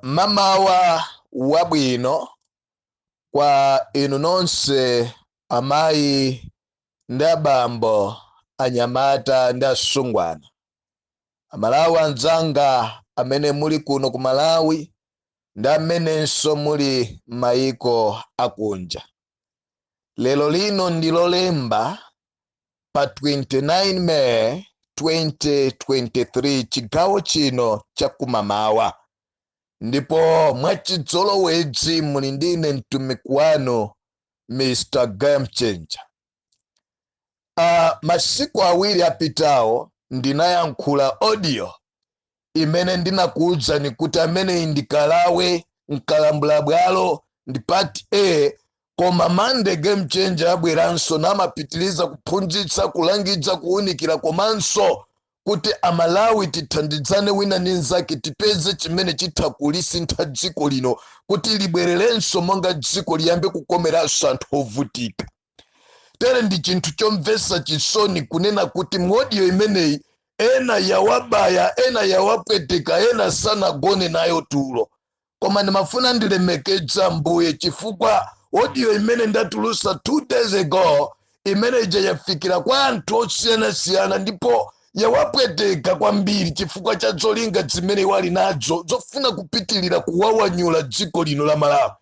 Mamawa wabwino kwa inu nonse, amayi ndi abambo, anyamata ndi asungwana, Amalawi anzanga amene muli kuno ku Malawi ndi amenenso muli m'mayiko akunja. Lero lino ndi Lolemba pa 29 May 2023, chigawo chino chakumamawa, ndipo mwachidzolowedzi muli ndine mtumiki wanu Mr Game Changer. Masiku 2 apitawo ndinayankhula audio imene ndinakuwuzani kuti ameneyi ndi Kalawe mkalambulabwalo, ndi part A, koma Mande Game Changer abweranso namapitiliza kuphunzitsa, kulangiza, kuwunikira, komanso kuti Amalawi tithandizane wina ndi nzake, tipeze chimene chitha kulisintha dziko lino kuti libwererenso monga dziko, liyambe kukomeranso anthu ovutika. Tere ndi chinthu chomvetsa chisoni kunena kuti mu audio imeneyi ena yawabaya, ena yawapweteka, ena sanagone nayo tulo. Koma ndimafuna ndilemekedza Mbuye chifukwa audio imene ndatulusa 2 days ago imene ija yafikira kwa anthu osiyanasiyana ndipo yawapweteka kwambiri chifukwa cha zolinga zimene wali nazo zofuna kupitilira kuwawanyula dziko lino la Malawi,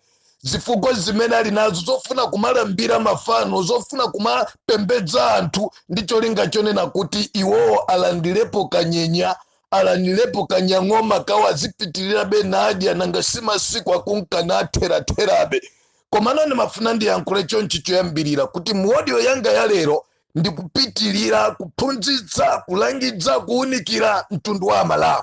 zifukwa zimene ali nazo zofuna kumalambira mafano, zofuna kumapembedza anthu ndi cholinga chonena kuti iwowo alandirepo kanyenya, alandirepo kanyang'oma kawo, azipitirirabe nadya, nanga si masiku akunkana atheratherabe. Komano ndimafuna ndiyankhule chonchi choyambirira kuti mu audio yanga ya lero ndikupitirira kuphunzitsa, kulangiza, kuwunikira mtundu wa Amalawi,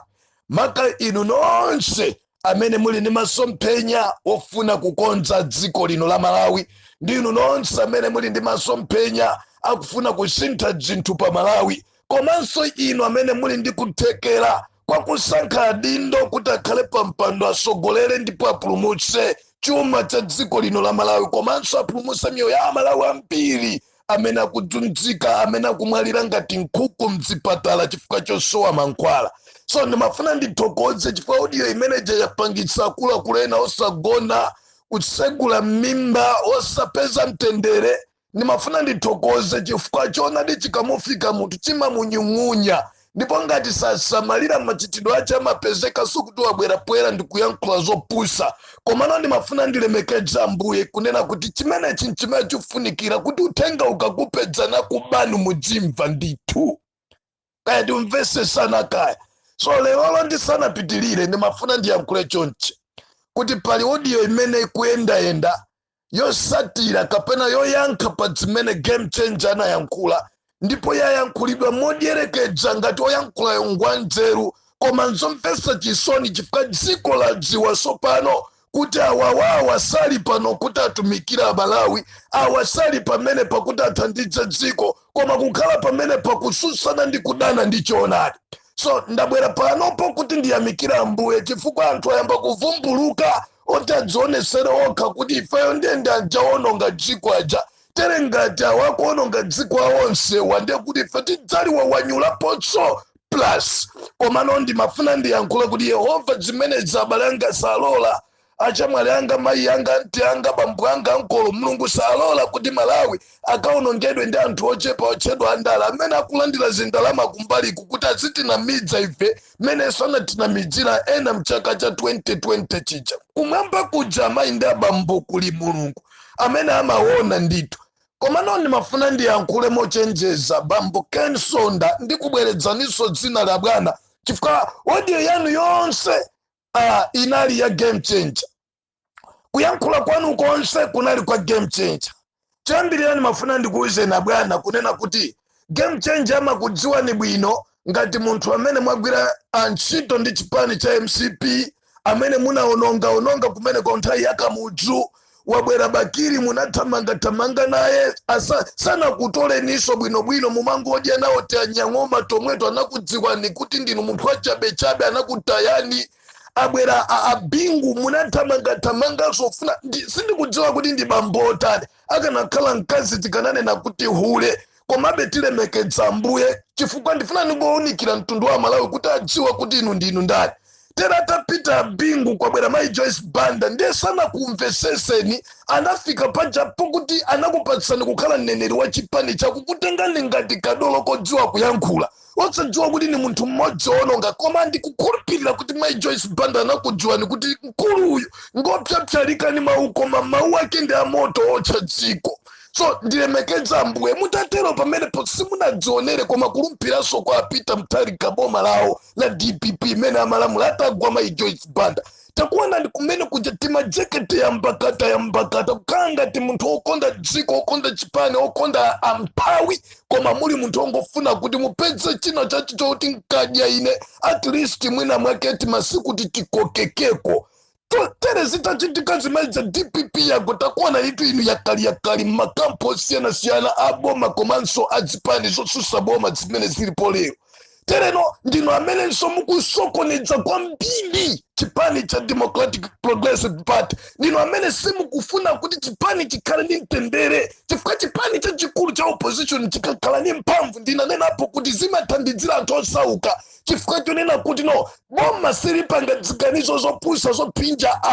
maka inu nonse amene muli ndi masomphenya ofuna kukonza dziko lino la Malawi, ndi inu nonse amene muli ndi masomphenya akufuna kusintha zinthu pa Malawi, komanso inu amene muli ndi kuthekera kwa kusankha adindo kuti akhale pa mpando, asogolere ndipo apulumutse chuma cha dziko lino la Malawi, komanso apulumutse miyoyo ya Amalawi ambiri amene akudzunzika, amene akumwalira ngati nkhuku mzipatala chifukwa chosowa mankhwala. So ndimafuna ndithokoze chifukwa audio imeneja yapangitsa akuluakulu ena osagona, kutsegula mimba, osapeza mtendere. Ndimafuna ndithokoze chifukwa choonadi chikamufika munthu chimamunyung'unya, ndipo ngati sasamalira machitidwe ache amapezeka sikuti wabwera poyera ndikuyankhula zopusa. Komano ndimafuna ndilemekedza Ambuye kunena kuti chimenechi nchimene chikufunikira kuti uthenga ukakupedzana kubanu mudzimva ndithu, kaya timvesesana kaya. So lerolo ndisanapitilire ndimafuna ndiyankhule chonchi kuti pali audio imene ikuyendayenda yosatira kapena yoyankha pa zimene Game Changer anayankhula, ndipo yayankhulidwa modyerekedza ngati oyankhulayo ngwanzeru. Koma nzomvetsa chisoni chifukwa dziko ladziwa tsopano kuti awawawa sali pano kuti atumikire Amalawi, awa sali pamene pakuti athandize dziko, koma kukhala pamene pakususana ndi kudana ndi choonadi. So ndabwera panopo kuti ndiyamikire Ambuye chifukwa anthu ayamba kuvumbuluka oti adzionesere okha kuti ifeyo ndiye aja ononga dziko aja. Tere ngati awakuononga dziko awonse wande kuti ife tidzaliwawanyulaponso plus. Komano ndimafuna ndiyankhule kuti Yehova zimenezi abale anga salola, achamwali anga, mayi anga, anti anga, bambo anga, ankolo, Mulungu salola kuti Malawi akaonongedwe ndi anthu ochepa otchedwa andale amene akulandira zindalama kumbaliku kuti azitinamidza ife mmenenso anatinamidzira ena mchaka cha 2020 chija. Kumwamba kuja, amayi ndi abambo, kuli Mulungu amene amaona ndithu. Komano ndimafuna ndiyankhule mochenjeza bambo Ken Sonda, ndikubweredzaninso dzina la bwana chifukwa audio yanu yonse inali ya Game Changer, kuyankhula kwanu konse kunali kwa Game Changer. Choyambirira ndimafuna ndikuwuzeni bwana kunena kuti Game Changer amakudziwani bwino ngati munthu amene mwagwira ntchito ndi chipani cha MCP, amene munaononga ononga kumene kwa nthawi yakamudzu. Wabwera Bakiri, munathamangathamanga naye, asa sanakutoleninso bwinobwino, mumangodya nawo tianyang'oma tomweto, anakudziwani kuti ndinu munthu wachabechabe, anakutayani. Abwera abingu, munathamangathamanganso funa sindikudziwa kuti ndi bambo otani. Akanakhala mkazi tikananena kuti hule, komabe tilemekedza Ambuye chifukwa ndifuna ndingowunikira mtundu wa Malawi kuti adziwe kuti inu ndinu ndani. Tera atapita Bingu, kwabwera Mayi Joyce Banda, ndiye sanakumveseseni. Anafika pajapo kuti anakupatsani kukhala mneneri wa chipani chakukutengani ngati kadolo kodziwa kuyankhula, osadziwa kuti ni munthu mmodzi wononga. Koma ndikukhulupirira kuti Mayi Joyce Banda anakudziwani kuti mkulu uyu ngopyapyalikani mawu, koma mawu ake ndi amoto otcha dziko. So ndilemekeza Ambuye. Mutatero pamenepo simunadzionere, koma kulumphiranso kwa Peter Mutharika, boma lawo la DPP imene amalamula atagwa Mayi Joyce Banda, takuona ndi kumene kuja timajekete yambakata yambakata, kukhala ngati munthu wokonda dziko, wokonda chipani, wokonda amphawi, koma muli munthu wongofuna kuti mupeze china chachi chokuti nkadya ine, at least mwina mwake timasiku tikokekeko. Tere zitachitika zimene za DPP yako, takuona itu inu yakali yakali mmakampu osiyanasiyana aboma komanso azipani zosusa boma zimene zilipo lero. Tereno ndinu amenenso mukusokoneza kwambiri chipani cha Democratic Progressive Party. Ndinu amene simukufuna kuti chipani chikhale ndi mtendere, chifukwa chipani chachikulu cha opposition chikakhala ndi mphamvu, ndinanenapo kuti zimathandizira anthu osauka, chifukwa chonena kuti no, boma silipanga ziganizo zopusa zophinja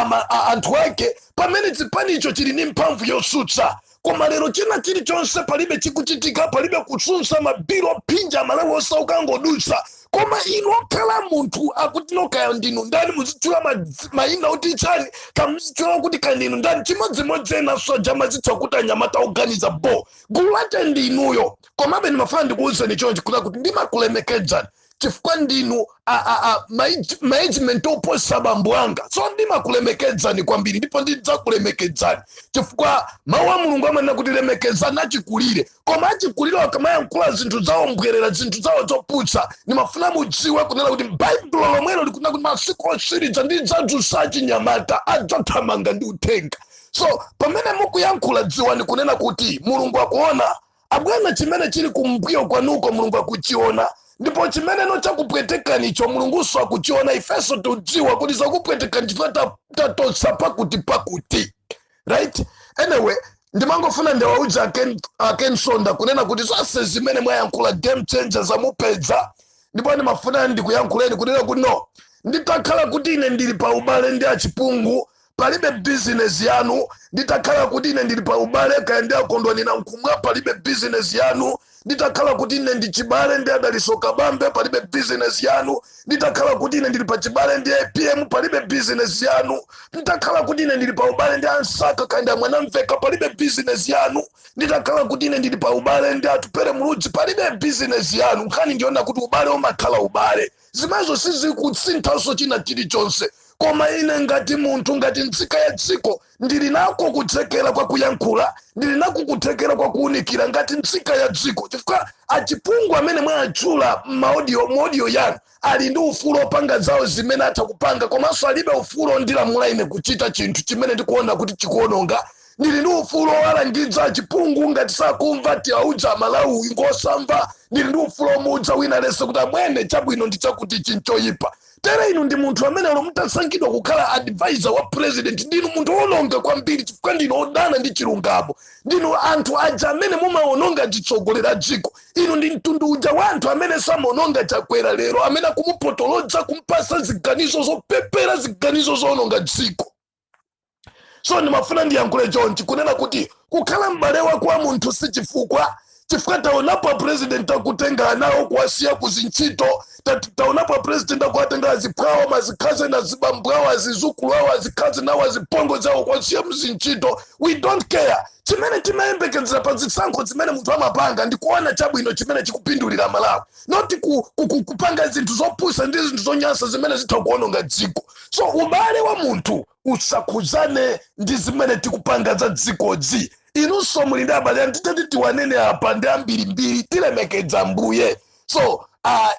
anthu ake pamene chipanicho chili ndi mphamvu yosutsa. Koma lero china chilichonse palibe chikuchitika, palibe kutsutsa, mabiro ophinja Amalawi osauka angodutsa. Koma inu okhala munthu akuti nokaya ndinu ndani, muzitchula mayina kuti chani, kamuzitchula kuti kandinu ndani, chimodzimodzi enanso aja amazitcha kuti anyamata oganiza bo, gulu lake ndi inuyo. Komabe ndimafuna ndikuwuzeni chonchi kuti ndimakulemekedzani chifukwa ndinu management oposa bambo anga. So ndimakulemekedzani kwambiri ndipo ndidzakulemekedzani, chifukwa mawu a Mulungu amanena kuti lemekezani achikulire. Koma achikulire akamayankhula zinthu zawo mbwerera, zinthu zawo zoputsa, ndimafuna mudziwe kunena kuti Baibulo lomwelo likunena kuti masiku otsiriza ndidzadzutsa achinyamata adzathamanga ndi uthenga. So pamene mukuyankhula, dziwani kunena kuti Mulungu akuona, abwana. Chimene chili kumbuyo kwanuko Mulungu akuchiona, ndipo chimeneno chakupwetekanicho Mulunguso akuchiona. Ifenso tikudziwa kuti zakupwetekani chifukwa tatotsa pakuti pakuti, right? Anyway, ndimangofuna ndiwauza akensonda kunena kuti zonse zimene mwayankhula, game changer zamupedza. Ndipo ndimafuna ndikuyankhuleni kunena kuti no, nditakhala kuti ine ndili pa ubale ndi achipungu, palibe bizinesi yanu. Nditakhala kuti ine ndili pa ubale kaya ndi Akondwani Nankhumwa, palibe bizinesi yanu. Nditakhala kuti ine ndi chibale ndi Adaliso Kabambe, palibe bizinesi yanu. Nditakhala kuti ine ndili pa chibale ndi APM, palibe bizinesi yanu. Nditakhala kuti ine ndili pa ubale ndi Ansaka kaya ndi Amwanamveka, palibe bizinesi yanu. Nditakhala kuti ine ndili pa ubale ndi Atupere Muluzi, palibe bizinesi yanu. Nkhani ndiona kuti ubale umakhala ubale, zimenezo sizikusinthanso china chilichonse. Koma ine ngati munthu, ngati nzika ya dziko, ndili nako kuthekera kwa kuyankhula, ndili nako kuthekera kwa kuwunikira ngati nzika ya dziko, chifukwa achipungu amene mwatchula m'maaudio, muaudio yanu, ali ndi ufulu opanga zawo zimene atha kupanga, komanso alibe ufulu ondilamula ine kuchita chinthu chimene ndikuona kuti chikuononga. Ndili ndi ufulu owalangiza achipungu ngati sakumva, tiaudza Amalawi ngosamva. Ndili ndi ufulu omudza wina lese kuti amwene, chabwino ndi chakuti chinchoyipa. Tere inu ndi munthu amene olo mutasankhidwa kukhala advisor wa president, ndinu munthu wononga kwambiri, chifukwa ndinu odana ndi chilungamo. Ndinu anthu aja amene mumaononga chitsogolera dziko. Inu ndi mtundu uja wa anthu amene samaononga Chakwera lero, amene akumupotolodza, kumpasa ziganizo zopepera, ziganizo zoononga dziko. So ndimafuna ndiyankhule chonchi kunena kuti kukhala m'bale wako wa munthu si chifukwa, chifukwa taonapo president akutenga anawo kuwasiya kuzintchito. Taonapo president akuwatenga aziphwawo, mazikhaze na zibambwawo, azizukulu awo, azikhaze nawo, azipongo zawo, kuwasiya mzintchito. We don't care. Chimene timayembekezera pa zisankho zimene munthu amapanga ndi kuona chabwino chimene chikupindulira Malawi, not kupanga zinthu zopusa ndi zinthu zonyansa zimene zitha kuononga dziko. So ubale wa munthu usakhuzane ndi zimene tikupanga za dzikodzi. Inunso muli ndi abale anu, titati tiwanene apa ndi ambirimbiri, tilemekeza Mbuye. So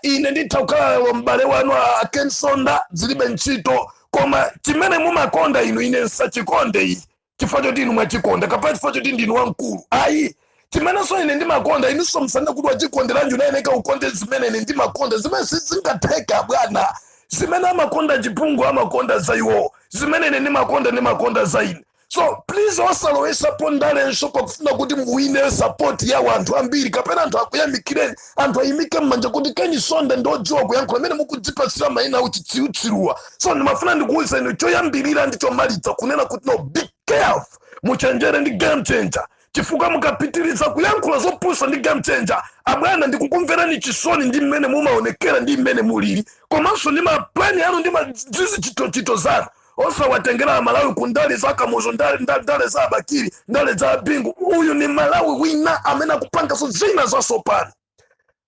ine nditha kukhala lero m'bale wanu Akensonda, zilibe ntchito. Koma chimene mumakonda inu, ine nsachikonde iyi chifukwa choti inu mwachikonda kapena chifukwa choti ndinu wamkulu, ayi. Chimenenso ine ndimakonda, inunso msane kuti wachikonderanji, unayeneka ukonde zimene ine ndimakonda. Zimene sizingatheka, bwana. Zimene amakonda chipungu, amakonda za iwo. Zimene ine ndimakonda, ndimakonda za ine. So please, osalowesapo ndalenso pakufuna kuti muwine support ya anthu ambiri kapena anthu akuyamikireni, anthu ayimike mmanja kuti Ken Msonda ndodziwa kuyankhula, amene mukudzipasira mayina auchitsirutsiruwa. So ndimafuna ndikuwuzeni choyambirira ndi chomaliza kunena kuti no, be careful, muchenjere ndi Game Changer, chifukwa mukapitiriza kuyankhula zopusa ndi Game Changer, abwana, ndikukumverani chisoni ndi mmene mumaonekera ndi mmene mulili, komanso ndi maplani anu ndi mazizichitochito zanu. Osawatengera Amalawi ku ndale za Kamuzu, ndale za Abakiri, ndale za Bingu. Uyu ni Malawi wina amene akupangaso zina zasopano.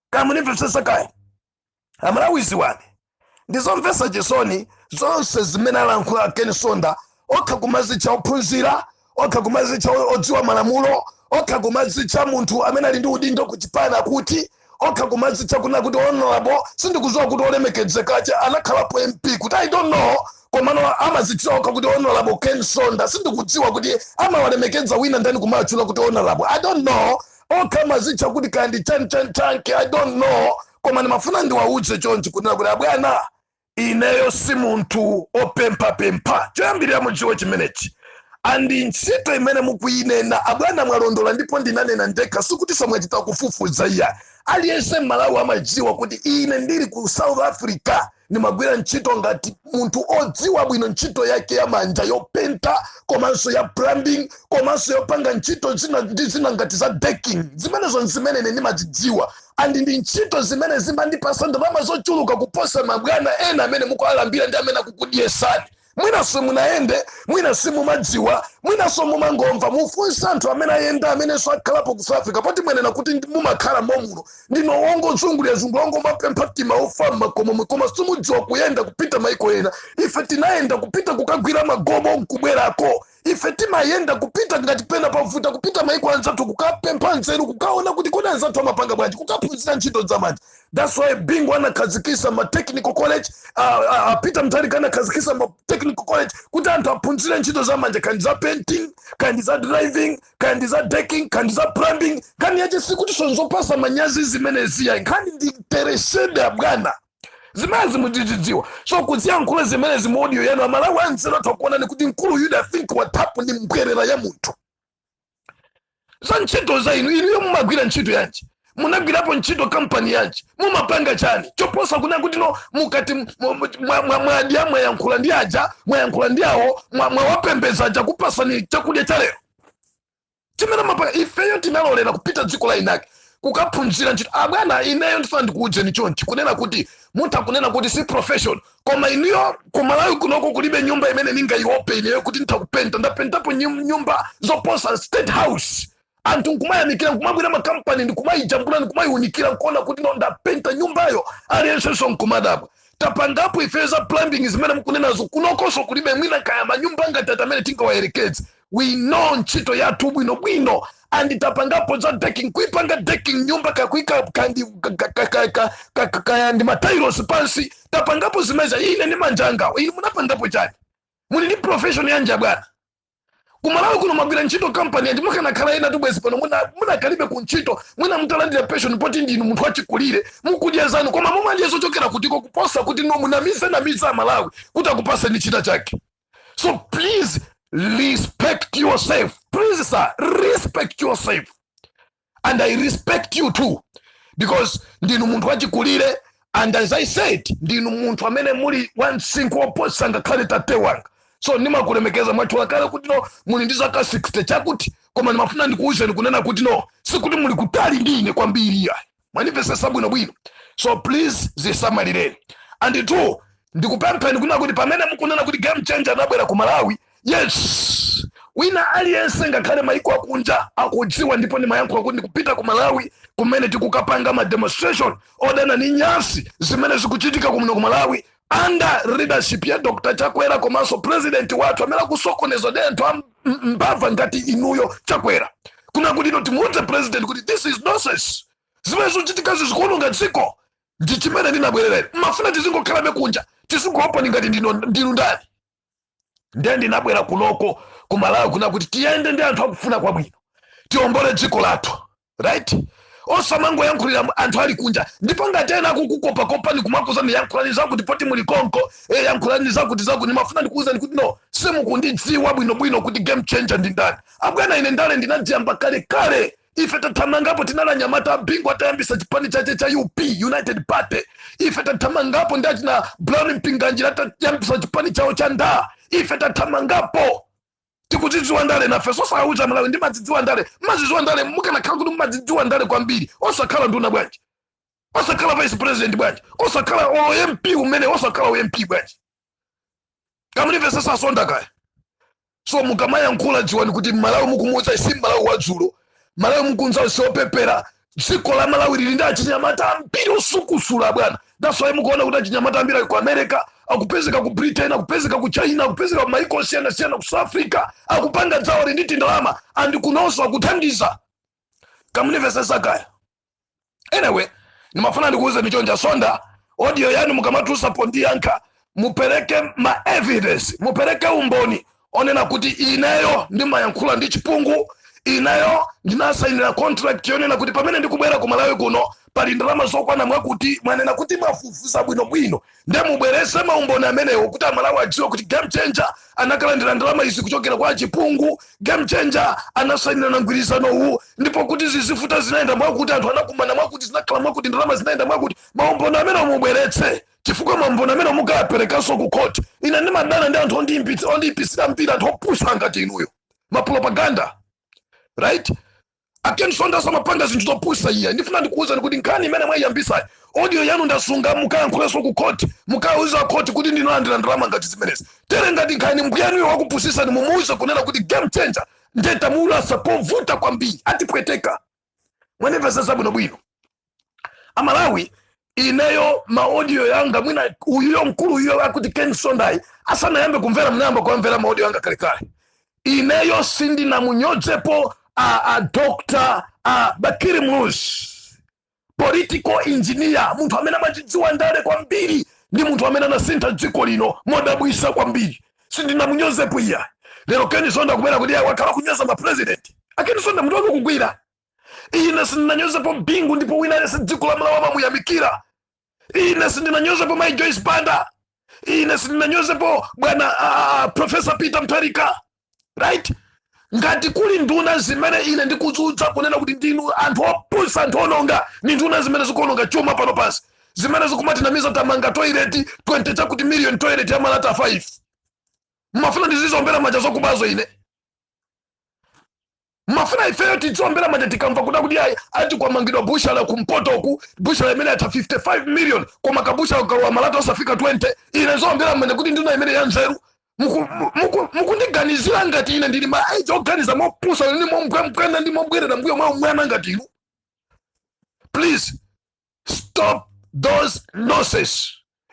Kamunimvesesa kaya Amalawi, ziwani ndizomvesa chisoni zonse zimene alankhula Ken Msonda. Okha kumazitcha ophunzira, okha kumazitcha odziwa malamulo, okha kumazitcha munthu amene ali ndi udindo kuchipana, kuti okha kumazitcha kuna kuti honorable, sindikudziwa kuti olemekezekache anakhalapo MP kuti, I don't know, komano amazitcha okha kuti Honorable Ken Msonda. Sindikudziwa kuti amawalemekeza wina ndani kumatchula kuti honorable, I don't know. Okha amazitcha kuti kandi chan chan chanke, I don't know. Koma ndimafuna ndiwauze chonchi kunena kuti abwana, ineyo si munthu opemphapempha. Choyambirira mudziwe chimenechi. And ntchito imene mukuyinena, abwana, mwalondola, ndipo ndinanena ndekha, sikuti somwachita kufufuza iya. Aliyense Mmalawi amadziwa kuti ine ndili ku South Africa ndimagwira ntchito ngati munthu odziwa bwino ntchito yake ya manja yopenta, komanso ya plumbing, komanso yopanga ntchito zina ndi zina ngati za decking. Zimenezo zimene ine ndimazidziwa, and ndi ntchito zimene zimandipasa ndalama zochuluka kuposa mabwana ena amene mukualambira ndi amene akukudyesani. Mwinanso munayende, mwina simumadziwa, mwinanso mumangomva. Mufunse anthu amene ayenda, amenenso akhalapo ku South Africa, poti mwenena kuti mumakhala momuno ndino wongozungulira zungulira, wongomapempha timaufa mmakomo, koma simudziwa kuyenda kupita maiko ena. Ife tinayenda kupita kukagwira magobo nkubwerako. Ife timayenda kupita ngati pena pavuta, kupita maiko anzathu kukapempha nzeru, kukaona kuti kodi anzathu amapanga bwanji, kukaphunzira ntchito zamanja. That's why Bingu anakhazikisa ma technical college, Peter Mutharika anakhazikisa ma technical college kuti anthu aphunzire ntchito zamanja, kandi za painting, kandi za driving, kandi za decking, kandi za plumbing. Nkhani yache sikuti sonzopasa manyazi zimeneziya. Nkhani ndi tereseda, bwana, zimene muzidzidziwa. So kuziyankhula zimene mu audio yanu, Amalawi anzeru atha kuonani kuti mkulu yuda think wathapo ndi mbwerera ya munthu. Za ntchito za inu, inuyo mumagwira ntchito yanji? Munagwirapo ntchito kampani yanji? Mumapanga chani choposa kuna kuti no mukati mwadya, mwayankhula ndi aja, mwayankhula ndi awo, mwawapembeza aja kupasani chakudya cha lero? Chimene mapanga, ifeyo tinalolera kupita dziko la inake kukaphunzira ntchito. Abwana, ineyo ndifuna ndikuwuzeni chonchi kunena kuti mutha kunena kuti si profession, koma inuyo kumalawi kunoko kulibe nyumba imene ningayiope ineyo kuti ndithakupenta. Ndapentapo nyumba zoposa State House, anthu nkumayamikira, nkumabwera makampani ndikumayijambula, ndikumayiunikira, nkuona kuti no, ndapenta nyumbayo, aliyensenso nkumadabwa. Tapangapo ife za plumbing zimene mukunenazo, kunokonso kulibe mwina kaya manyumba ngati ati amene tingawayerekeze. We know ntchito yathu bwinobwino. And tapangapo za decking, kuipanga decking nyumba, kakuika kandi kaya ndi matailosi pansi. Tapangapo zimeza ine ndi manjangawo. Ine munapangapo chani? Muli ndi profession yanja, bwana? Kumalawi kuno magwira ntchito kampani yanji? Mukanakhala ena tubwezi pano munakalibe ku ntchito, mwina mutalandira pension, poti ndinu munthu wachikulire, mukudya zanu. Koma mumadya zochokera kutiko kuposa kuti no munamize namiza Amalawi kuti akupaseni chita chake? So please respect yourself. Please, sir, respect yourself, and I respect you too, because ndinu munthu wachikulire, and as I said, ndinu munthu amene muli wamsinkhu woposa ngakhale tate wanga, so ndimakulemekeza. Mwatchula kale kuti no, muli ndi zaka 60 chakuti, koma ndimafuna ndikuwuzeni kunena kuti no, sikuti muli kutali ndi ine kwambiri iya. Mwanimvesesa bwinobwino. So please zisamalireni. And two, ndikupempheni kunena kuti pamene mukunena kuti Game Changer anabwera ku Malawi, yes, wina aliyense ngakhale maiko akunja akudziwa, ndipo ndimayankhula kuti ndikupita ku Malawi kumene tikukapanga ma demonstration odana ni nyasi zimene zikuchitika kuno ku Malawi under leadership ya Dr Chakwera, komanso president wathu amene akusokoneza ndi anthu a mbava ngati inuyo Chakwera, kuna kuti ino timuudze president kuti this is nonsense, zimene zikuchitikazi zikuononga dziko. Ndi chimene ndinabwerera. Mafuna tizingokhalabe kunja, tizingoopani ngati ndinu ndani? Ndiye ndinabwera kunoko ku Malawi kuna kuti tiyende ndi anthu akufuna kwabwino, tiombole dziko lathu, right? Osamangoyankhulira anthu ali kunja. Ndipo ngati ena akukukopakopani kumakuzani, yankhulani zakuti poti muli konko, yankhulani zakuti zakuti, ndimafuna ndikuwuzani kuti no, simukundidziwa bwinobwino kuti game changer ndi ndani. Abwana, ine ndale ndinadziyamba kale kale. Ife tathamangapo, tinali anyamata abingu atayambisa chipani chache cha UP, United Party. Ife tathamangapo ndi achina Brown Mpinganjira atayambisa chipani chawo cha nda. Ife tathamangapo, tikudzidziwa ndale nafe. Sosauza Malawi ndimadzidziwa ndale. Mmazidziwa ndale? Mukanakhala kuti mmadzidziwa ndale kwambiri, osakhala nduna bwanji? Osakhala vice president bwanji? Osakhala olo MP umene, osakhala MP bwanji? Kamunimvesesa asonda kaya. So mukamayankhula, dziwani kuti Malawi mukumuudza si Malawi wadzulo. Malawi mukunza siopepera. Dziko la Malawi lili ndi achinyamata ambiri osukusula, bwana. That's why mukuona kuti achinyamata ambiri ali ku America, akupezeka ku Britain, akupezeka ku China, akupezeka ku maiko osiyanasiyana, ku South Africa, akupanga dzawo li ndi tindalama and kunonso akuthandiza. Kamunimvesesa kaya. Anyway, nimafuna ndikuwuzeni chonja sonda, audio yanu mukamatusa pondiyankha, mupereke ma evidence, mupereke umboni onena kuti ineyo ndimayankhula ndi chipungu, ineyo ndinasayinira contract yonena kuti pamene ndikubwera ku Malawi kuno pali ndalama zokwana mwakuti. Mwanena kuti mwafufuza bwinobwino, nde mubwerese maumboni amenewo kuti Amalawi adziwe kuti game changer anakalandira ndalama izi kuchokera kwa chipungu, game changer anasayinira na mgwirizano uwu, ndipo kuti zizifuta zinayenda mwakuti, anthu anakumana mwakuti, zinakhala mwakuti, ndalama zinayenda mwakuti. Maumboni amene mubweretse, chifukwa maumboni amene mukayaperekanso ku court. Ine ndimadana ndi anthu ondiyipisira mpira, anthu opusa ngati inuyo, mapropaganda, right? Akensonda samapanga zinthu zopusa iye. Ndifuna ndikuwuzani kuti nkhani imene mwayiyambisayi, audio yanu ndasunga, mukayankhulenso ku court, mukauza court kuti ndinalandira ndalama ngati zimenezi. Tere ngati nkhani mbuyanuyo wakupusisani, mumuuze kunena kuti game changer ndetamulasa povuta kwambiri, atipweteka. Mwanimvesesa bwinobwino, Amalawi? Ineyo maaudio yanga, mwina uyuyo mkulu uyuyo akuti Ken Sondai asanayambe kumvera, mnayamba kuamvera maaudio yanga kalekale. Ineyo sindinamunyodzepo a Dr. Bakili Muluzi, political engineer, munthu amene amachidziwa ndale kwambiri, ndi munthu amene anasintha dziko lino modabwisa kwambiri. Sindinamunyozepo iya. Lero Ken Sonda kubwera kuti iye wakhala kunyoza mapresident. Akeni Sonda, munthu wake kugwira. Ine sindinanyozepo Bingu, ndipo wina aliyense dziko la Malawi amamuyamikira. Ine sindinanyozepo Mai Joyce Banda. Ine sindinanyozepo bwana Professor Peter Mutharika, right? Ngati kuli nduna zimene ine ndikudzudza kunena kuti ndinu anthu opusa, anthu ononga, ndi nduna zimene zikuononga chuma pano pansi, zimene zikumatinamiza tamanga toilet 20 chakuti million, toilet ya malata 5. Mmafuna ndizizombera manja zokubazo? Ine mafuna ifeyo tidziombera manja tikamva kuda kuti ayi, ati kwamangidwa bushala kumpotoku, bushala imene yatha 55 million, koma kabushala kalowa malata osafika 20. Ine zombera manja kuti nduna imene ya nzeru? Mukundiganizira ngati ine ndili ma age oganiza mopusa ndi mombwembwena ndi mobwerera mbuyo mwa mwana ngati inu? Please stop those nonsense.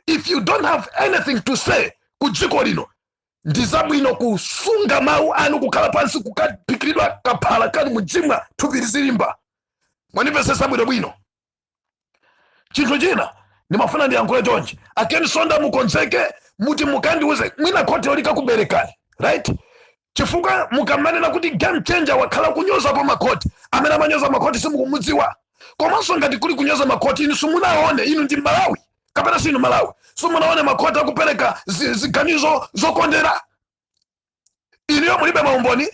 If you don't have anything to say ku dziko lino, ndi zabwino kusunga mawu anu, kukhala pansi, kukaphikiridwa kaphala kanu mudzimwa, thupi lizilimba. Mwanimvesesa bwinobwino? Chinthu china ndimafuna ndiyankhule chonchi: Akeni Sonda, mukonzeke muti mukandiuze, mwina khoti likakuberekani, right? Chifukwa mukamanena kuti game changer wakhala kunyozapo makhoti, amene amanyoza makhoti simukumudziwa. Komanso ngati kuli kunyoza makhoti, inu simunaone, inu ndi Malawi kapena sinu Malawi, simunaone makhoti akupereka ziganizo zokondera? Inuyo mulibe maumboni?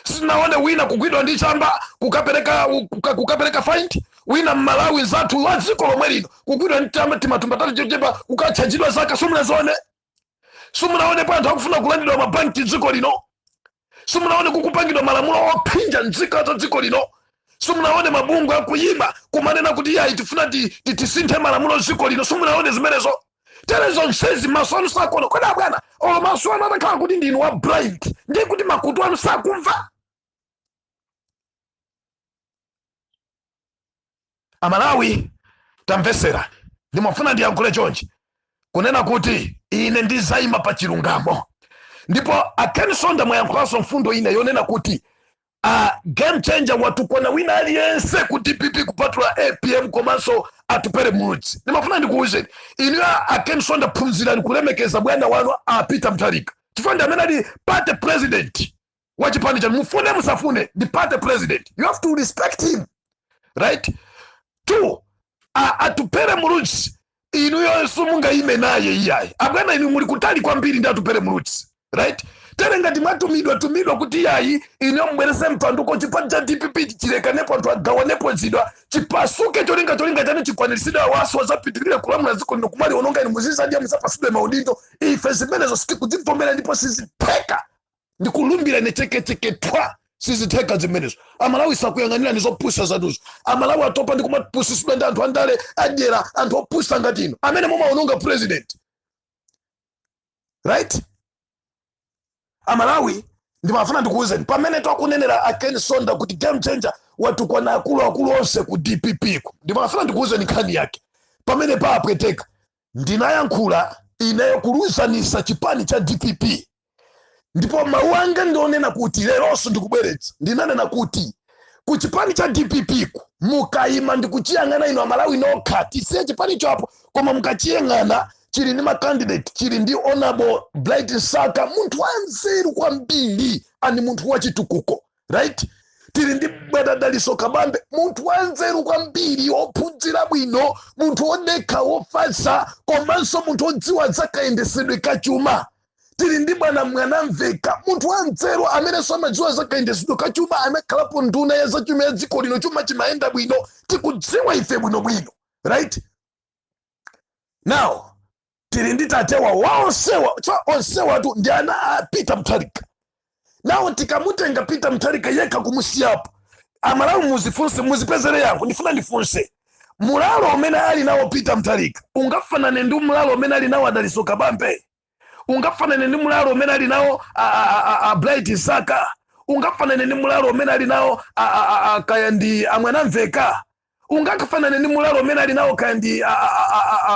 Sinaone wina kugwidwa ndi chamba kukapereka fine, wina Mmalawi zathu wa dziko lomwe lino kugwidwa ndi chamba timatumba tatu chochepa kukatchajidwa zaka? Simunazione? Simunaonepo anthu akufuna kulandidwa mabanki dziko lino? Simunaone kukupangidwa malamulo ophinja nzika za dziko lino? Simunaone mabungwe akuyima kumanena kuti iyayi, tifuna tisinthe malamulo dziko lino? Simunaone zimenezo? Tere zonsezi maso anu sakuona? Kodi abwana, olo maso anu atakhala kuti ndinu wa blind, ndiye kuti makutu anu sakumva? Amalawi, tamvesera, ndimafuna ndiyankhule chonchi kunena kuti ine ndizayima pa chilungamo. Ndipo Akeni Sonda, mwayankhulanso mfundo ina yonena kuti game changer watukwana wina aliyense ku DPP kupatula APM komanso Atupele Muluzi. Ndimafuna ndikuwuzeni inu Akeni Sonda, phunzirani kulemekeza bwana wanu a Peter Mutharika, chifukwa ndi amene ali party president wa chipani chanu. Mufune musafune, ndi party president, you have to respect him, right? Two, Atupere Muluzi, inuyonso mungayime naye iyayi. Abwana, inu muli kutali kwambiri ndi Atupere Muluzi, right? Tere ngati mwatumidwa tumidwa kuti iyayi, inuyo mubwerese mpanduko, chipani cha DPP chilekanepo, anthu agawanepo, zidwa chipasuke, cholinga chanu chikwaniritsidwe, awaso azapitirire kulamula dziko lino kumaliononga, inu muzizadya, muzapasidwe maudindo. Ife zimenezo sitikudzivomera ndipo sizitheka. Ndikulumbira ine chekecheke twa, sizitheka zimenezo. Amalawi sakuyang'anira ndi zopusa zanuzo. Amalawi atopa ndi kumapusisidwa ndi anthu andale adyera, anthu opusa ngati inu amene mumaononga president, right? Amalawi, ndimafuna ndikuwuzeni, pamene twakunenera a Ken Msonda kuti game changer watukwana akuluakulu onse ku DPP ku, ndimafuna ndikuwuzeni nkhani yake pamene paapweteka. Ndinayankhula ineyo kuluzanisa chipani cha DPP, ndipo mawu anga ndionena kuti leronso ndikubweretsa. Ndinanena kuti ku chipani cha DPP ku, mukayima ndikuchiyang'ana ino Amalawi nokha, tisiye chipani chapo, koma mukachiyang'ana chili ndi macandidate, chili ndi Honorable Bright Msaka, munthu wanzeru kwambiri ani munthu wachitukuko, right? Tili ndi bwana Daliso Kabambe, munthu wanzeru kwambiri, wophunzira bwino, munthu wodekha, wofatsa, komanso munthu wodziwa zakayendesedwe kachuma. Tili ndi bwana Mwanamveka, munthu wanzeru amenenso amadziwa zakayendesedwe kachuma, anakhalapo nduna ya zachuma ya dziko lino, chuma chimayenda bwino, tikudziwa ife bwinobwino, right? Now tili ndi tatewa waonsewa, onsewatu ndi ana a Peter Mutharika. Nawo tikamutenga Peter Mutharika yekha kumusiyapo, Amalawi muzifunse, muzipezere yankho. Ndifuna ndifunse, mulalo umene ali nawo Peter Mutharika ungafanane ndi mulalo umene ali nawo Adaliso Kabambe? Ungafanane ndi mulalo umene ali nawo a Bright Msaka? Ungafanane ndi mulalo umene ali nawo kaya ndi aMwanamveka? Ungafanane ndi mulalo umene ali nawo kaya ndi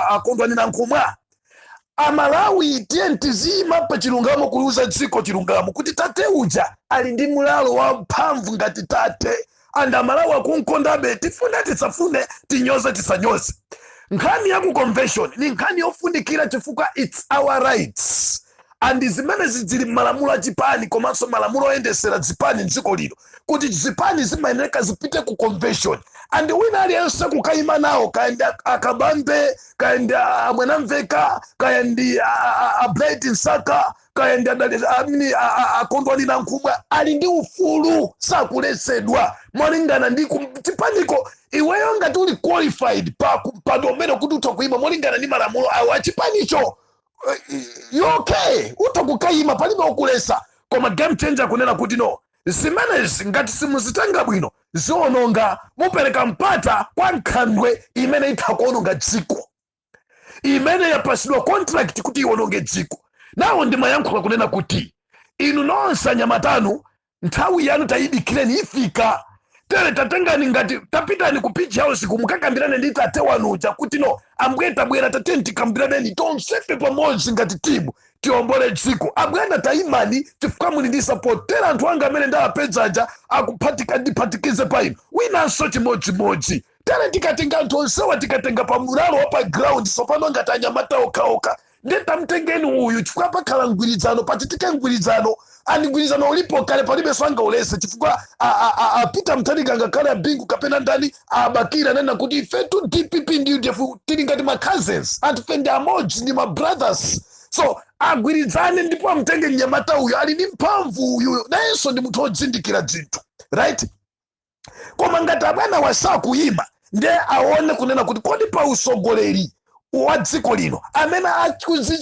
aKondwani Nankhumwa? Amalawi, tiye tizima pa chilungamo, kuliuza dziko chilungamo kuti tate uja ali ndi mulalo wa mphamvu ngati tate, and Amalawi akunkondabe, tifune tisafune, tinyoze tisanyoze. Nkhani ya ku convention ni nkhani yofunikira chifukwa it's our rights, and zimene zili m'malamulo a chipani komanso malamulo oyendesera zipani mdziko lino, kuti zipani zimayeneka zipite ku convention and wina aliyense kukayima nawo, kaya ndi aKabambe, kaya ndi aMwanamveka, kaya ndi a Bright Msaka, kaya ndi amini aKondwani Nankhumwa, ali ndi ufulu, sakuletsedwa molingana ndi chipaniko. Iweyo ngati uli qualified pa mpando umene kuti utha kuyima molingana ndi malamulo awo achipanicho, you okay, utha kukayima, palibe okulesa. Koma game changer kunena kuti no, zimenezi ngati simuzitenga bwino ziononga, mupereka mpata kwa nkhandwe imene itha kuononga dziko, imene yapasidwa contract kuti iwononge dziko. Nawo ndimayankhula kunena kuti inu nonse anyamatanu, nthawi yanu tayidikireni, ifika. Tere tatengani, ngati tapitani ku Page House kumukakambirane ndi tate wanuja kuti no, ambuye, tabwera, tateni tikambiraneni tonsefe pamodzi ngati timu, tiombole dziko. Abwana, tayimani chifukwa muli ndi support. Tera anthu anga amene ndawapedzaja akuphatika, ndiphatikize pa inu, winanso chimodzimodzi. Tere tikatenga anthu onsewa, tikatenga pa mulalo wa pa ground sopano ngati anyamata okhaokha, ndiye tamtengeni uyu chifukwa pakhala mgwirizano, pachitike mgwirizano, and mgwirizano ulipo kale, palibenso angaulese, chifukwa a Peter Mutharika, ngakhale aBingu kapena ndani, abakira anena kuti ifetu DPP ndi UDF tili ngati ma cousins, anthu fe ndi amodzi, ndi ma brothers. So agwirizane ndipo amtenge mnyamata uyu, ali ndi mphamvu uyu, nayenso ndi munthu wodzindikira zinthu, right? Koma ngati abwana wasakuyima, ndiye aone kunena kuti kodi pa usogoleri wa dziko lino amene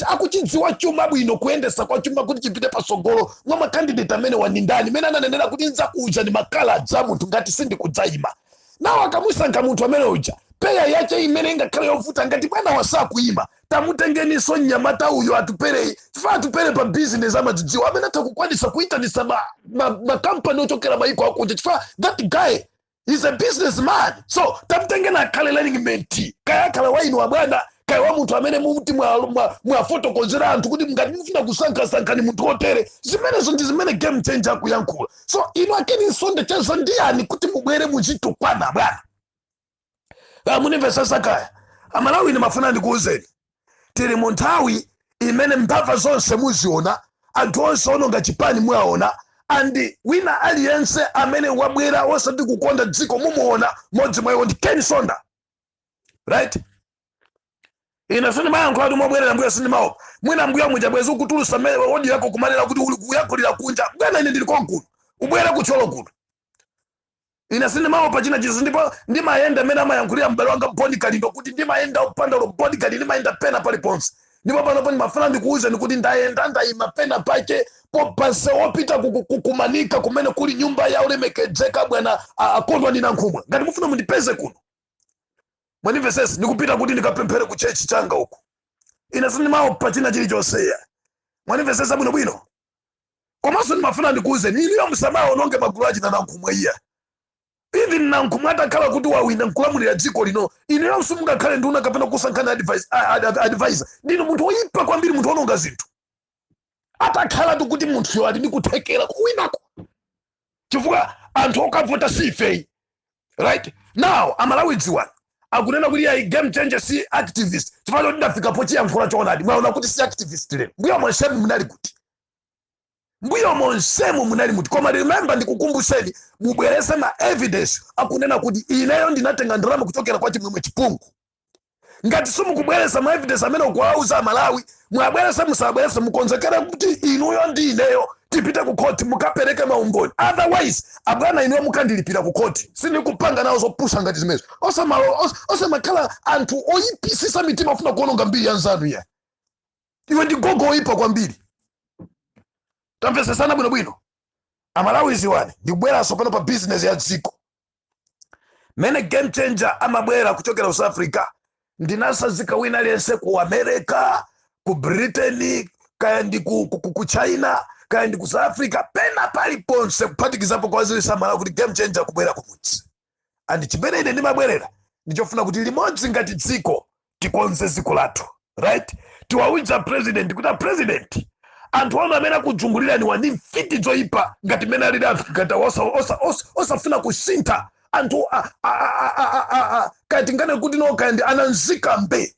akuchidziwa chuma bwino, kuyendesa kwa chuma kuti chipite pasogolo, mwa macandidate amene wani ndani? Mene ananenera kuti nzakuuza ni makala dza munthu ngati sindikudzayima nawo, akamusankha munthu amene uja, peya yache imene ingakhale yovuta ngati bwana wasakuyima, tamutengeninso mnyamata uyu Atupereyi, chifukwa Atupere pa business amadzidziwa, amene atha kukwanisa kuyitanisa makampani ochokera maiko akunja, chifukwa that guy is a businessman. So tamutengeni akhale running mate, kaya akhala wa inu abwana, kaya wa munthu amene muti mwafotokozera anthu kuti ngati mufuna kusankhasankhani munthu wotere. Zimenezo ndi zimene game changer akuyankhula. So inu a Ken Msonda, cheza ndiyani kuti mubwere muzitukwana bwana? Munimvesesa kaya? Amalawi, ndimafuna ndikuwuzeni, tili mu nthawi imene mbava zonse muziona, anthu onse ononga chipani mwaona, and wina aliyense amene wabwera osati kukonda dziko mumuona. Modzi mwa iwo ndi Ken Msonda. Right, ine sindimayankhula kuti mobwerera mbuyo, sindimaopa. Mwina mbuyo muja bwezi ukutulusa audio yako kumanena kuti uli kuyankhulira kunja. Bwana, ine ndili konkuno, ubwere kuThyolo kuno. Ine sindimaopa china chonse, ndipo ndimayenda mmene amayankhulira m'bale wanga Boni Kalindo kuti ndimayenda upanda ulo bodyguard, ndimayenda pena paliponse. Ndipo panopo ndimafuna ndikuwuzeni kuti ndayenda, ndayima pena pake popase wopita kumanika kumene kuli nyumba ya ulemekedzeka bwana Akondwa ndi Nankhumwa. Ngati mufuna mundipeze kuno, mwanimvesesi, ndikupita kuti ndikapemphere ku church changa uku. Ine sindimaopa china chilichonse ya, mwanimvesesa bwinobwino. Komanso ndimafuna ndikuwuzeni inuyo, musamaononge magulu achina Nankhumwa iya. Even Nankhumwa atakhala kuti wawina nkulamulira dziko lino, inuyo simungakhale nduna kapena kusankhana advisor. Ndinu munthu woyipa kwambiri, munthu wononga zinthu. Atakhala kuti munthuyo ali ndi kuthekera kuwinako, chifukwa anthu okavota si ifeyi. Right now, Amalawi, dziwani, akunena kuti ayi, Game Changer si activist chifukwa choti ndafika pochiyankhula choonadi. Mwaona kuti si activist lero. Mbuyo monsemu munali kuti? Mbuyo monsemu munali muti? Koma remember, ndikukumbuseni, mubwerese ma evidence akunena kuti ineyo ndinatenga ndalama kuchokera kwa Chimwemwe Chipungu. Ngati simukubweresa ma evidence amene ukuwauza Amalawi, mwabwerese musabwerese, mukonzekere kuti inuyo ndi ineyo tipite ku khoti mukapereke maumboni. Otherwise, abwana, inuyo mukandilipira ku khoti. Sindikupanga nawo zopusa ngati zimenezo. Osamakhala anthu oyipisisa mitima, afuna kuononga mbiri ya nzanu iya. Iwe ndi gogo oyipa kwambiri. Tamvesesana bwinobwino. Amalawi, ziwani, ndikubweranso pano pa business ya dziko. Mene Game Changer amabwera kuchokera ku South Africa, ndinasazika wina aliyense ku America, ku Britain, kaya ndi ku China, kaya ndi ku South Africa, pena paliponse, kuphatikizapo kwazilisa Malawi, kuti Game Changer kubwera kumudzi. And chimene ine ndimabwerera ndichofuna kuti limodzi ngati dziko tikonze dziko lathu, right? Tiwauza president kuti, "A president, anthu anu amene akudzungulirani wa ndi mfiti zoyipa ngati mmene alili anthu ngati osafuna kusintha anthu kaya tingane kuti no, kaya ndi ananzika mbe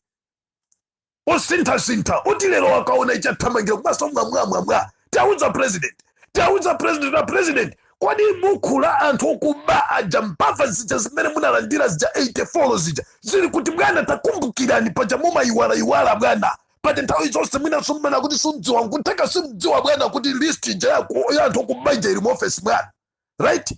osinthasintha, uti lero akaona ichathamangira kumaso mwamwamwamwa." Tiauza president, tiauza president, a president, kodi buku la anthu okuba aja, mbava zija zimene munalandira zija 84 zija, zili kuti bwana? Takumbukirani, paja mumayiwalayiwala bwana, pati nthawi zonse mwina summena kuti simdziwa, nkutheka simdziwa bwana kuti list ija ya anthu okuba ija ili mu office bwana, right?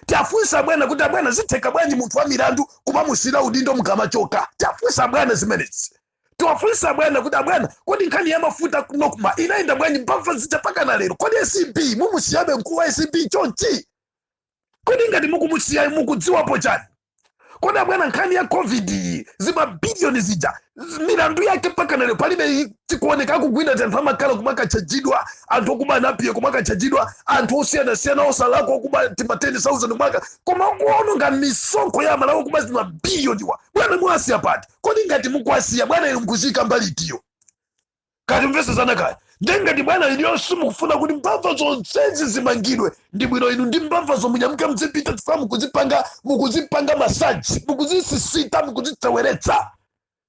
Tiafunsa bwana kuti, abwana, zitheka bwanji munthu wa milandu kumamusira udindo mukamachoka? Tiafunsa bwana zimenezi. Tiwafunsa bwana kuti, abwana, kodi nkhani ya mafuta NOCMA inayenda bwanji, mbava zija pakana lero? Kodi ACB mumusiyabe mkulu wa ACB chonchi? Kodi ngati mukumusiya, mukudziwapo chani? Kodi abwana, nkhani ya COVID iyi, zimabiliyoni zija, milandu yake mpaka lero palibe chikuoneka. Akugwina anthu amakhala kumakachajidwa, anthu okuba anapiye kumakachajidwa, anthu osiyanasiyana osalakwa okuba tima 10,000 kumaka, koma kuononga misonkho ya Malawi, okuba zimabiliyoni wa, bwana, muwasiya pati? Kodi ngati mukuwasiya bwana, inu mukuziyika mbali itiyo? Kati mvesesana kaya. Ndengati bwana iliyo simukufuna kuti mbava zonsezi zimangidwe, ndi bwino inu ndi mbavazo munyamuke muzipita, chifukwa mukuzipanga massage, mukuzisisita, mukuzitseweretsa,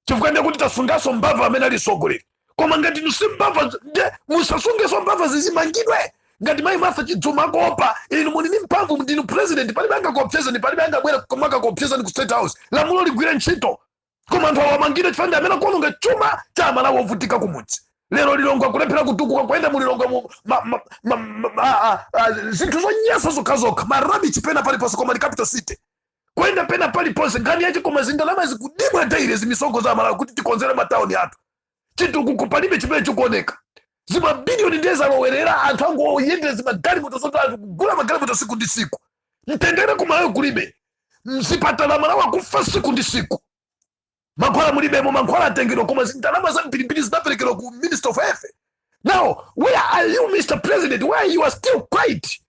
chifukwa ndiye kuti tasungaso mbava amene ali sogoleri. Koma ngati inu si mbava, nde musasungeso mbava zizimangidwe. Ngati mayi Martha Chidzuma akuopa, inu muli ndi mphamvu, ndinu president, palibe angakuopsezani, palibe angabwere kumakakuopsezani ku State House. Lamulo ligwire ntchito, koma anthu awamangidwe chifukwa ndi amene akuononga chuma cha Amalawi ovutika kumudzi. Lero Lilongwe akulephera kutukuka, kuyenda mulilongwe mu zinthu zonyasa zokhazokha, ma rubbish pena paliponse, koma ndi capital city. Kuyenda pena paliponse, nkhani yache, koma zindalama zikudibwa daily, zimisongo za Amalawi kuti tikonzere matawuni athu, chitukuko palibe chimene chikuoneka. Zimabiliyoni ndiye zalowerera, anthu angoyendera zimagalimoto zoti anthu kugula magalimoto siku ndi siku. Mtendere kumalawi kulibe, mzipatala Malawi akufa siku ndi siku, mankhwala mulibemo, mankhwala atengedwa, koma zindalama za mpirimpiri zinaperekedwa ku Minister of Health. Now where are you, Mr President? Why you are still quiet?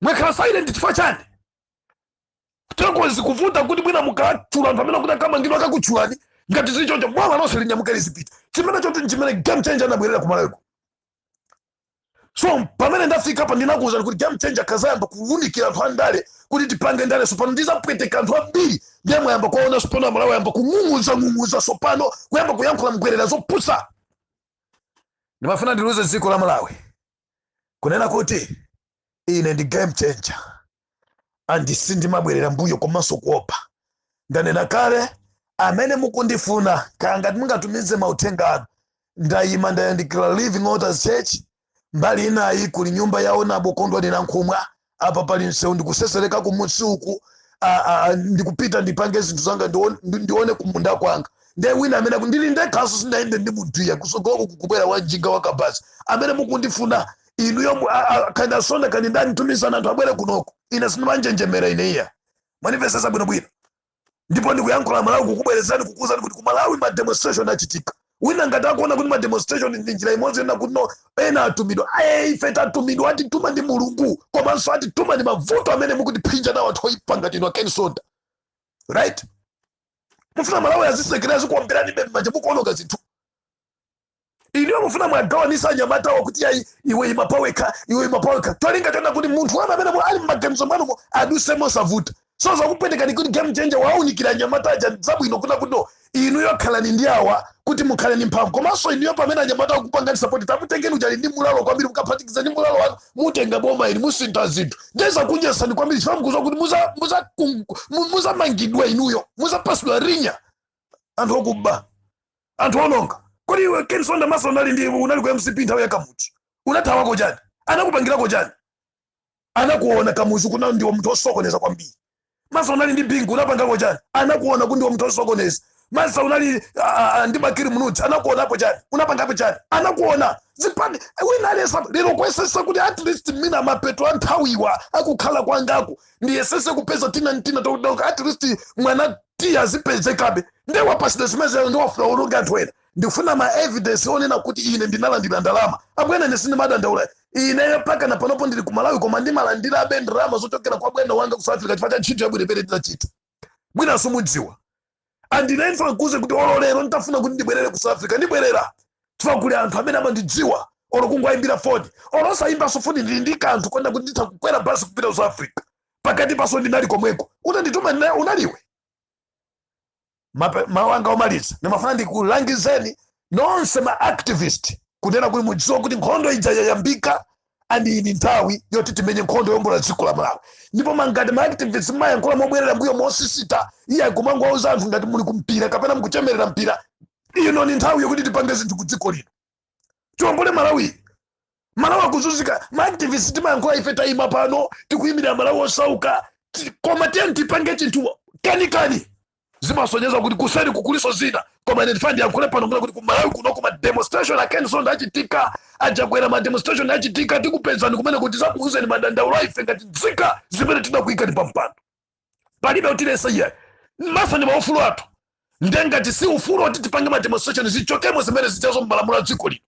Mwakhala silent chifukwa chani? Teko zikuvuta kuti mwina mukatchula anthu amene kuti akamangidwa, akakutchulani. Ngati zili choncho, boma lonse linyamuke lizipita. Chimene choti chimene Game Changer anabwerera kumalawiko. So pamene ndafika pa, ndinakuwuzani kuti Game Changer kazayamba kuwunikira anthu andale kuti tipange ndale. Sopano ndizapweteka anthu ambiri. Ndiye mwayamba kuwaona sopano Amalawi ayamba kung'ung'uza ng'ung'uza, sopano kuyamba kuyankhula mgwerera zopusa. Ndimafuna ndiluze dziko la Malawi kunena kuti ine ndi Game Changer and sindimabwerera mbuyo komanso kuopa. Ndanena kale, amene mukundifuna, kaya ngati mungatumize mauthenga anu, ndayima ndayandikira Living Waters Church. Mbali inayi kuli nyumba ya Honourable Kondwani Nankhumwa. Apa pali msewu, ndikusesereka kumusi uku, ndikupita ndipange zinthu zanga, ndione kumunda kwanga. Ndiye wina amene ndili ndekhaso, sindayende ndi munthu, kusogoloko kukubwera wanjinga wakabasi. Amene mukundifuna inuyo, kandi asonda kandi ndani, tumizana anthu abwere kunoko. Ine sindimanjenjemera ine iya, mwanimvesesa bwinobwino. Ndipo ndikuyankhula Malawi, kukubwerezani, kukuuzani kuti ku Malawi ma demonstration achitika. Wina ngati akuona kuti ma demonstration ndi njira imodzi ena kuti no, ena atumidwa, aye, ife tatumidwa, atituma ndi Mulungu, komanso atituma ndi mavuto amene mukutiphinja nawo anthu oyipa ngati inu a Ken Msonda, right? Mufuna Malawi azisekera, azikuomberani be m'manja mukuononga zinthu. Iniwo mufuna mwagawanisa anyamatawo kuti ayi, iwe imapaweka, iwe imapaweka, tolinga chona kuti munthu wanu amene ali mmaganizo mwanumo aduse mosavuta. So zakupwetekani kuti Game Changer waunikira anyamata aja zabwino, kuna kuti no, inuyo khalani ndi awa kuti mukhale ndi mphamvu. Komanso inuyo pamene anyamata akupangani support, tamutengeni uchali ndi mulalo kwambiri, mukaphatikiza ndi mulalo wanu mutenga boma ili, musintha zinthu. Ndezakunyesani kwambiri chifukwa mukuziwa kuti muzamangidwa inuyo, muzapasidwa rinya. Anthu okuba, anthu ononga. Kodi iwe Ken Msonda, masa unali ndi unali ku MCP nthawi ya Kamuzu, unathawako chani? Anakupangirako chani? Anakuona Kamuzu kuna ndiwo munthu osokoneza kwambiri. Masa unali ndi Bingu, unapangako chani? Anakuona kuti ndiwo munthu osokoneza. Masa unali ndi Bakili Muluzi, anakuonapo chani? Unapangapo chani? Anakuona zipani. Wina alesa lero kuyesesa kuti at least mina mapeto a nthawiwa akukhala kwangaku ndiyesese kupeza tina ntina tokuti at least mwana tiya azipezekabe. Nde wapasidwa zimene ndiwafuna ulunga anthu ena. Ndikufuna ma evidence onena kuti ine ndinalandira ndalama. Abwana, ine sindimadandaula ineyo. Paka na panopo ndili ku Malawi, koma ndimalandirabe ndalama zochokera kwa bwana wanga ku South Africa chifukwa cha ntchito yabwino imene ndinachita. Mwinanso mudziwa andine nkuze kuti olo lero nditafuna kuti ndibwerere ku South Africa, ndibwerera, chifukwa kuli anthu amene amandidziwa. Olo kungoayimbira foni, olo osayimbanso foni, ndili ndi kanthu konda kuti nditha kukwera basi kupita ku South Africa. Pakati paso ndinali komweko, unandituma unaliwe. Mawu anga omaliza, ndimafuna ndikulangizeni nonse ma activist kunena kuti mudziwe kuti nkhondo ija yayambika, and iyi ndi nthawi yoti timenye nkhondo yombola dziko la Malawi. Ndipo mangati ma activist mmayankhula mobwerera mbuyo mosisita, iye kumangowauza anthu ngati muli kumpira kapena mukuchemerera mpira. Ino ni nthawi yokuti tipange zinthu ku dziko lino, tiwombole Malawi. Malawi akuzunzika. Ma activist timayankhula ife, tayima pano tikuyimirira Malawi osauka, koma tiye tipange chinthu kanikani. Zimasonyeza kuti kuseri kukuliso zina. Koma ine ndifuna ndiyankhule pano kuna kuti ku Malawi kuno kuma demonstration a Ken Msonda achitika, ajakwera ma demonstration achitika. Tikupezani kumene kuti zakuuzeni madandaulo ife ngati nzika zimene tinakuyikani pa mpando. Palibe utilesa iye, masa ndi maufulu athu. Ndengati si ufulu oti tipange ma demonstration, zichokemo zimene zichazo mmalamulo a dziko lino,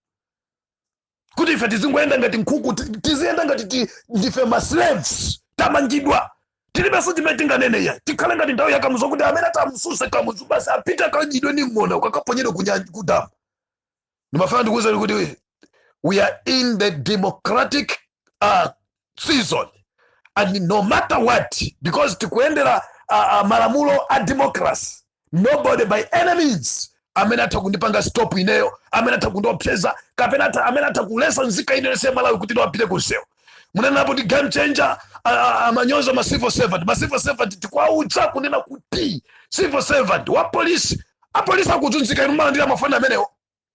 kuti ife tizingoyenda ngati nkhuku, tiziyenda ngati ndife ma slaves, tamangidwa, tilibenso chimene tinganene ya. Tikhale ngati nthawi ya Kamuzu, kuti amene atamususe Kamuzu basi apite akanyidwe ndi ng'ona, ukakaponyedwe kudamu. Ndimafuna ndikuwuzeni kuti we are in the democratic season, and no matter what, because tikuyendera malamulo a democracy, nobody by any means amene atha kundipanga stop ineyo, amene atha kundiopseza, kapena amene atha kulesa nzika ine yonse ya Malawi kuti ino apite kunsewu. Munenapo kuti Game Changer amanyoza ma civil servant. Ma civil servant tikwaudza kunena kuti civil servant wa polisi, apolisi akuzunzika. Inu malandira mafoni amenewo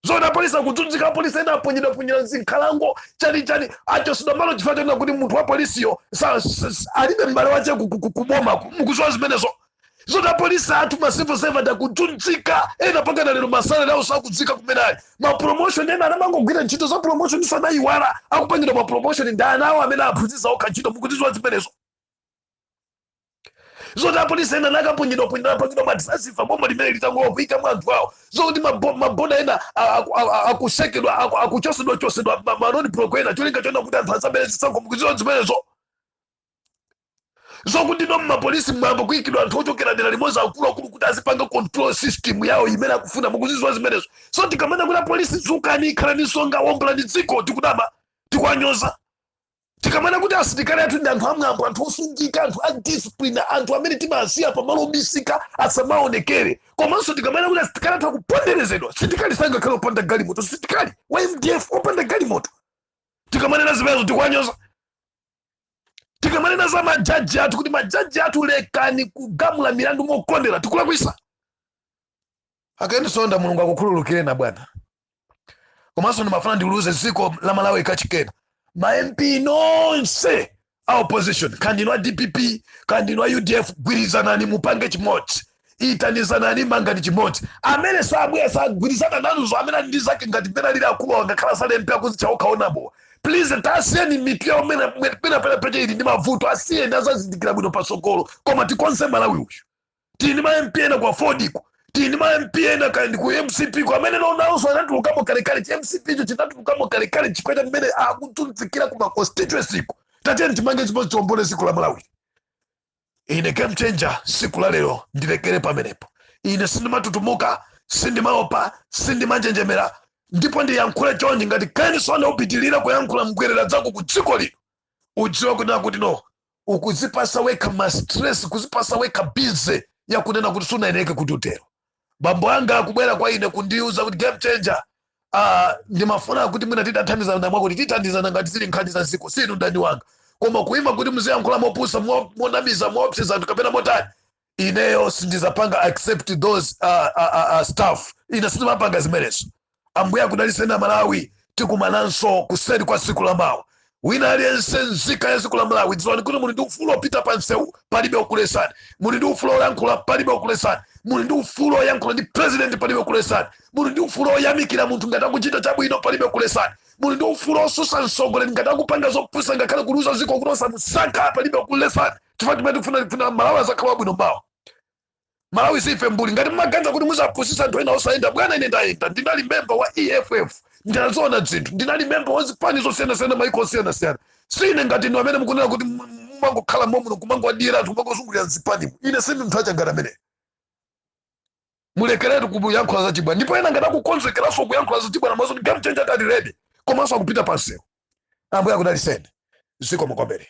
zona? Apolisi akuzunzika. Apolisi ena aponyedwa zinkhalango, chani chani, achosedwa malo chifukwa chonena kuti munthu wa polisiyo alibe m'bale wache kuboma. Mukuziwa zimenezo zoti apolisi athu, ma civil servant akuzunzika? Ena pakana lero ma salary awo sakudzika kumene ali. Ma promotion, ena anamangogwira ntchito za promotion iso anayiwala, akupangidwa ma promotion ndi ana awo amene aphunzitsa okha ntchito. Mukudziwa zimenezo zoti apolisi ena nakaponyedwa ponyedwa, apangidwa ma transfer boma limene litangowa kuyika mwa anthu awo? Zokuti maboda ena akusekedwa, akuchosedwa chosedwa ma road block ena, cholinga chona kuti anthu asabere zisankho. Mukudziwa zimenezo zokuti no, mmapolisi mwambo kuyikidwa anthu ochokera dera limodzi, akuluakulu, kuti azipanga control system yawo imene akufuna? Mukuzidziwa zimenezo? So tikamana kuti apolisi dzukani, khalani nsonga, wombolani dziko, tikudama, tikuwanyoza? Tikamana kuti asilikali athu ndi anthu amwambo, anthu osungika, anthu a discipline, anthu amene timasiya pamalo obisika asamaonekere, komanso tikamana kuti asilikali athu akuponderezedwa, sitikali sangakhale opanda galimoto, sitikali wa MDF opanda galimoto, tikamanena zimenezo tikuwanyoza? Tikamanena Tikamanena za majaji athu kuti majaji athu lekani kugamula milandu mokondera, tikulakwisa. A Ken Msonda, Mulungu akukhululukire na bwana. Komanso ndimafuna ndiluze dziko la Malawi kachikena, ma MP nonse a opposition, kaya ndinu a DPP, kaya ndinu a UDF, gwirizanani, mupange chimodzi, itanizanani, mangani chimodzi. Amene sabwera, sagwirizana nanuzo, amene ali ndi zake ngati mmene alili akulu angakhala sale MP akuzitcha okhaonabo, please tasiyeni. Mitu yawo pena pena peche ili ndi mavuto, asiyeni, azazindikira bwino pasogolo. Koma tikonze Malawi uyu. Tili ndi ma MP ena kwa Afordiko, tili ndi ma MP ena kaya ndi ku MCP ku amene nonawonso anatulukamo kalekale. Chi MCP icho chinatulukamo kalekale chifukwa cha mmene akutulutsikira ku ma constituency ku. Tatiyeni timange chimodzi, tiombole dziko la Malawi. Ine Game Changer, siku la lero ndilekere pamenepo. Ine sindimatutumuka, sindimaopa, sindimanjenjemera, ndipo ndiyankhule chonchi: ngati Ken Msonda upitilira kuyankhula mbwerera zako ku dziko lino, udziwe kunena kuti no, ukuzipasa wekha ma stress, kuzipasa wekha busy yakunena kuti sunayeneke kuti utero. Bambo anga akubwera kwa ine kundiuza kuti, "Game Changer, ndimafuna kuti mwina tidathandizana." Mwakuti tithandizana ngati zili nkhani za ziko, sinu ndani wanga. Koma kuima kuti muziyankhula mopusa, monamiza, moopseza anthu kapena motani, ineyo sindizapanga accept those stuff. Ine sindimapanga zimenezo. Ambuye akudalitseni Malawi. Tikumananso kuseri kwa tsiku la mawa. Wina aliyense nzika ya dziko la Malawi, dziwani kuti muli ndi ufulu opita pa msewu, palibe okulesani. Muli ndi ufulu oyankhula, palibe okulesani. Muli ndi ufulu oyankhula ndi president, palibe okulesani. Muli ndi ufulu oyamikira munthu ngati akuchita chabwino, palibe okulesani. Muli ndi ufulu osusa mtsogoleri ngati akupanga zopusa, ngakhale kuluza ziko kuti osamusankha, palibe okulesani, chifukwa timene tikufuna, tifuna Malawi azakhala wabwino mawa. Malawi sife mbuli ngati mmaganiza kuti muzapusisa anthu ena osayenda. Bwana, ine ndayenda, ndinali memba wa EFF, ndinazoona zinthu, ndinali memba wa zipani zosiyanasiyana, maiko osiyanasiyana. Sine ngati inu amene mukunena kuti mumangokhala momuno, kumangowadira anthu, kumangozungulira mzipanimu. Ine sindi munthu achangati amene mulekeretu kuyankhula zachibwana. Ndipo ena ngati akukonzekeranso kuyankhula zachibwana maso, Game Changer tali ready, komanso akupita pansewu. Ambuye akudalitseni. Zikomo kwambiri.